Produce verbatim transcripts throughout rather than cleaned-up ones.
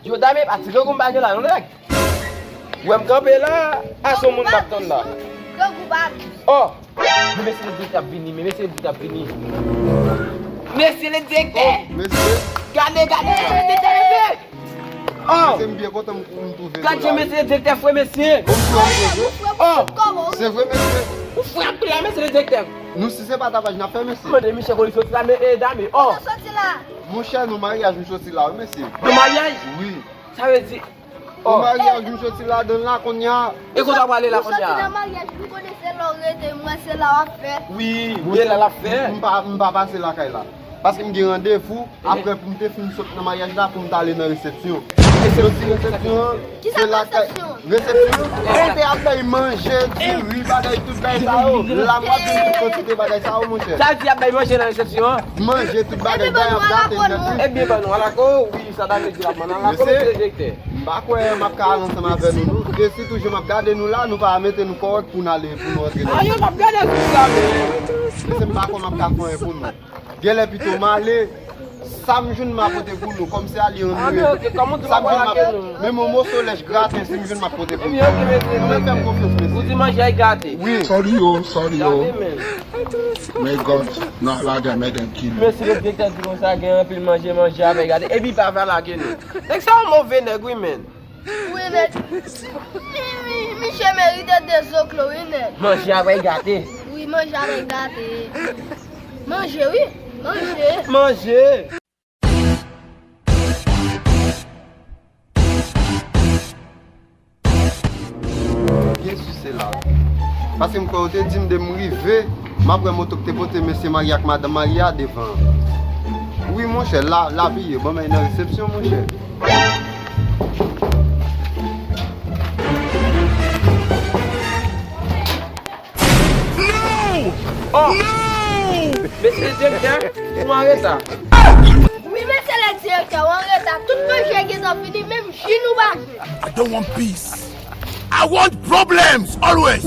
Yo, dam, e pa ti grangou m pa gen la, non, nèg. Ou wè m kanpe la, a se yon moun m ap tann la. Grangou pa. Oh! Men mesye direktè ap vini, men mesye direktè ap vini. Mesye le direktè! Oh, mesye. Gade, gade, mesye le direktè, mesye! Oh! Mesye, m byen kontan m, m twouve nou la. Gad jan mesye direktè fre, mesye. Oh, m fre pou tout kòb ou. Se vre, mesye. Ou fre anpil la, mesye direktè. Nou, si se pa tapaj n ap fè, mesye. Mande Michel kote li soti la, men, eh, dam, oh. Kote w soti la? Monchè, nan maryaj m soti la, wi, mesye. Nan maryaj? Wi. Sa vle di, nan maryaj m soti ladan l la kounye a. E kote w prale la kounye a? Ou soti nan maryaj, m konnen se la w rete, m wè se la w ap fè. Wi, e la l ap fè. M pa, m pa pase lakay la. Paske m gen randevou, apre pou m te fin sot nan maryaj la, pou m t ale nan resepsyon. Resepsyon, resepsyon an, se lakay. Resepsyon an, kote y ap bay manje, diri, bagay, tout bagay sa yo. La m wè tout kantite bagay sa yo, monchè. Sa di y ap bay manje nan resepsyon an? Manje, tout bagay, bay ap gate nèt, wi. Ebyen, ban nou alako, wi, sa ta vle di l ap ban n alako, mesye direktè. M pa kwè m ap ka al ansanm avè nou, non. E si toujou m ap gade nou la, nou pa mete nou kòrèk pou n ale, pou nou antre nan. Ayo, m ap gade sou sa, men. Mesye, m pa kwè m ap ka fè anyen pou nou. Genlè pito m ale, sa m jwenn m ap pote pou nou, kòm se ale annuye. Ah, men ok, kòm ou di, m ap lage nou. Menm yon moso lèch graten, si m jwenn m ap pote pou nou. Ebyen, ok, mesye. Nou mèt fè m konfyans, mesye. Ou di manje a gate. Wi. Sorry yo, sorry yo. Gate, men. May God not allow them make them kill you. Mesye, le direktè di konsa, gen anpil manje, manje avè gate. Epi pa va lage nou. Nèg sa yon move nèg, wi, men. Wi, nèg. Mi, mi, misye merite de zoklo, wi, nèg. Manje avè gate. Wi, manje avè gate. Manje, wi. Manje. Manje. Byen sise la. Paske m kwè yo te di m de m rive, m ap wè moto k te pote mesye marye ak madanm marye a devan. Wi, monchè, la, la piye. Bon, men nan resepsyon, monchè. No! Oh! No! Mesye direktè, ou an reta. Wi, mesye le direktè, ou an reta. Tout manje gentan fini, menm ji nou pa jwenn. I don't want peace. I want problems always.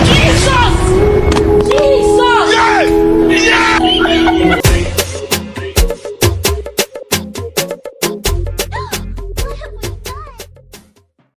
Jesus! Jesus!